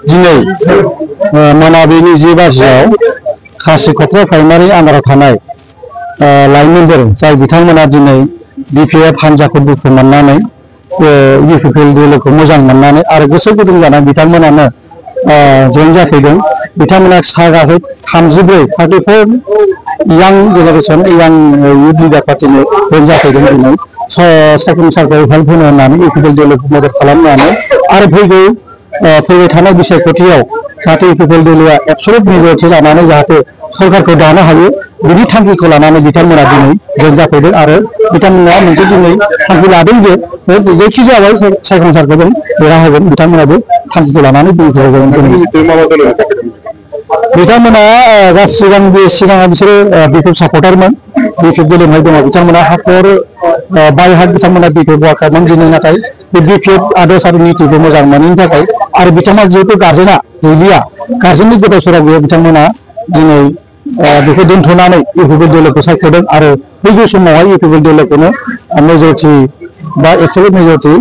दिनै मोनाबिलि 10 बाजियाव खासिखत्रा प्राइमारि आन्दाराव थानाय लाइमोनफोर जाय बिथांमोना दिनै बिपिएफ हान्जाखौ दुखु मोननानै इउपिपिएल दोलोखौ मोजां मोननानै आरो गोसो गुदुं जानानै बिथांमोनानो जइन जाफैदों। बिथांमोना गासै 34 यां जेनेरेशन यां इउथ लिडार पार्टिनि जइन जाफैदों। दिनै सायखं सारखौ हेल्प होनो होननानै इउपिपिएल दोलोखौ मदद खालामनानै आरो फैबाय थानाय बिसायख'थियाव जाहाथे इउपिपिएल दोलोआ एबसलुट मेजरिटि लानानै जाहाथे सरकारखौ दानो हायो बिनि थांखिखौ लानानै बिथांमोना दिनै जइन जाफैदों आरो बिथांमोना मोनसे दिनै थांखि लादों जे जायखिजाया सायखं सारखौ जों देरहाहोगोन। बिथांमोनाबो थांखिखौ लानानै बिथांमोना सिगाङाव बिसोरो बिपिएफ सापर्टारमोन। बिपिएफ दोलोनिफ्राय दङ बिथांमोना हाखर बाय हाथ बिथांमोना बिपिएफ वार्कारमोन। दिनै नाथाय बे बिपिएफ आदर्श आरो नीतिखौ मोजां मोनैनि थाखाय आरो बिथांमोना जिहेतु गार्जेना गैलिया, गार्जेननि गोदाव सोराव गैया, बिथांमोना दिनै बेखौ दोनथ'नानै इउपिपिएल दोलोखौ सायख'दों आरो फैगौ समावहाय इउपिपिएल दोलोखौनो मेजरिटि बा एबसलुट मेजरिटि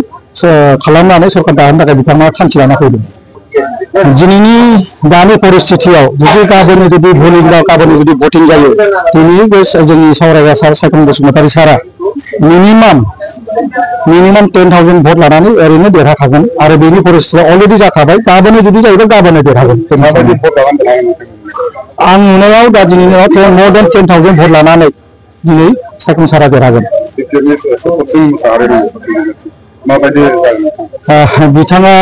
खालामनानै सरकार दानो थाखाय बिथांमोना थांखि लाना फैदों। दिनैनि दानि परिस्थितियाव जुदि गाबोन जुदि भलिं बा गाबोन जुदि भटिं जायो दिनै बे जोंनि सावरायग्रा सार सायखं बसुमतारी सारा मिनिमाम 10,000 भट लानानै ओरैनो देरहाखागोन आरो बेनि परिस्थितिया अलरेडि जाखाबाय। गाबोन जुदि जायोबा गाबोन देरहागोन। आं नुनायाव दा दिनैनि मोर देन 10,000 भट लानानै दिनै सायखं सारा देरहागोन। बिथाङा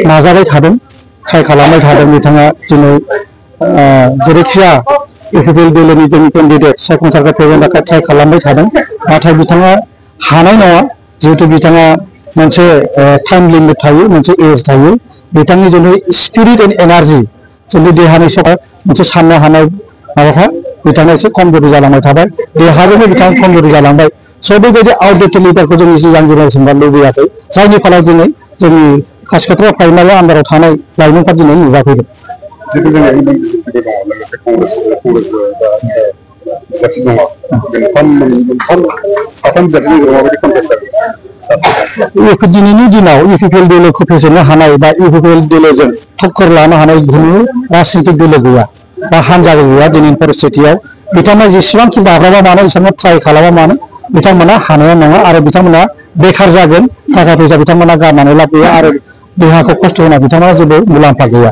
नाजाबाय थादों, ट्राइ खालामबाय थादों। बिथाङा दिनै जेरैखिजाया इउपिपिएल दोलोनि जोंनि केन्डिडेट सायखं सारखौ फेजेननो थाखाय ट्राइ खालामबाय थादों। नाथाय बिथाङा हानाय नङा, जिहेतु बिथाङा मोनसे टाइम लिमिट थायो, मोनसे एज थायो। बिथांनि जोंनि स्पिरिट एन्ड एनार्जि जोंनि देहानि सायाव मोनसे साननो हानाय माबाफ्रा बिथाङा एसे खमजोरि जालांबाय थाबाय। देहाजोंनो बिथाङा खमजोरि जालांबाय। स' बेबायदि आउटडेटेड लिडारखौ जोंनि यां जेनेरेसनआ लुबैयाखै, जायनि फलाव दिनै जोंनि खासिखत्रा प्राइमारि आन्दाराव थानाय लाइमोनफ्रा दिनै नुजाफैदों। दिनैनि दिनाव इउपिपिएल दोलोखौ फेजेननो हानाय बा इउपिपिएल दोलोजों टक्कर लानो हानाय खुनु राजनितिक दोलो गैया बा हान्जाबो गैया। दिनैनि परिस्थितियाव बिथांमोना जेसेबांखि नाजाबा मानो, एसेबां ट्राइ खालामा मानो, बिथांमोना हानाया नङा आरो बिथांमोना बेखार जागोन। थाखा फैसा बिथांमोना गारनानै लाब गैया आरो देहाखौ खस्थ' होना बिथांमोना जेबो मुलाम्फा गैया।